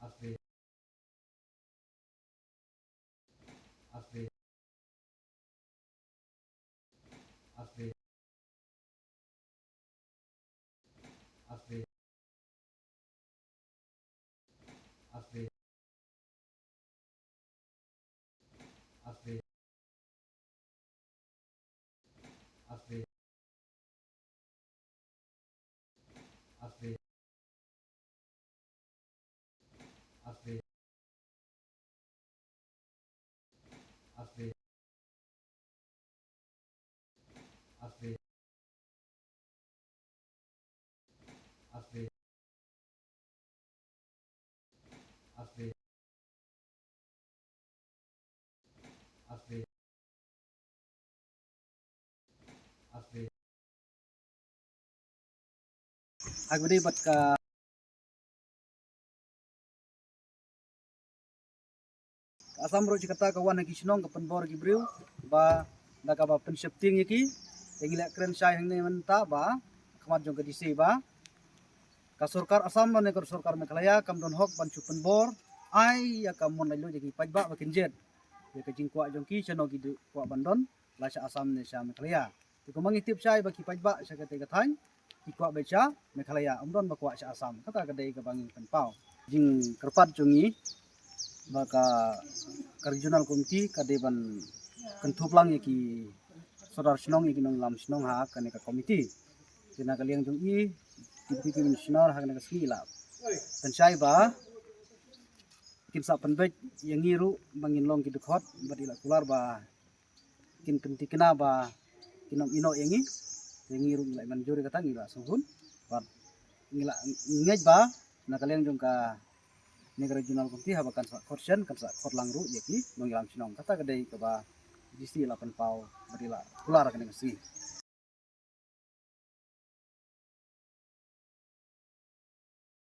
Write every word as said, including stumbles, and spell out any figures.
Aste. Aste. Aste. Aste. Aste. Aste. Aste. Aste. Aste. Aste. Aste. Aste. Aste. Aste. Aste. Hagdei bad ka Assam ruh shi katta ka wan ha ki shnong ka pynbor ki briew ba da kaba pynsheptieng ïa ki. Te ngi la kren shai hangne mynta ba khmat jong ka D C ba ka sorkar Assam ne ka sorkar Meghalaya kam don hok ban shu pynbor ai ïa ka mon laitluid ïa ki paidbah ba kin jied ïa ka jingkwah jong ki shano ki kwah ban don, la sha Assam ne sha Meghalaya. Te kumba ngi tip shai ba ki paidbah sha katei ka thaiñ ki kwah beit sha Meghalaya, ym don ba kwah sha Assam. Kata ka dei kaba ngi pynpaw. Jingkyrpad jong ngi ba ka, ka regional committee ka dei ban kynthup lang ïa ki sordar shnong, ïa ki nongïalam shnong ha kane ka committee. Te na ka liang jong i, ki deputy commissioner ha kane ka sngi i la pynshai ba kin sa pynbeit ïa ngi ruh ba ngin long ki dkhot bad i la kular ba kin pyntikna ba kin ym ïehnoh ïa ngi. Ïa ngi ruh ngi la manjur ïa kata, ngi la sngewhun bad ngi la ngeit ba na ka liang jong kane ka regional committee haba kan sa khot shen, kan sa khot lang ruh ïa ki nongïalam shnong. Kata ka dei kaba D C i la pynpaw bad i la kular ha kane ka sngi.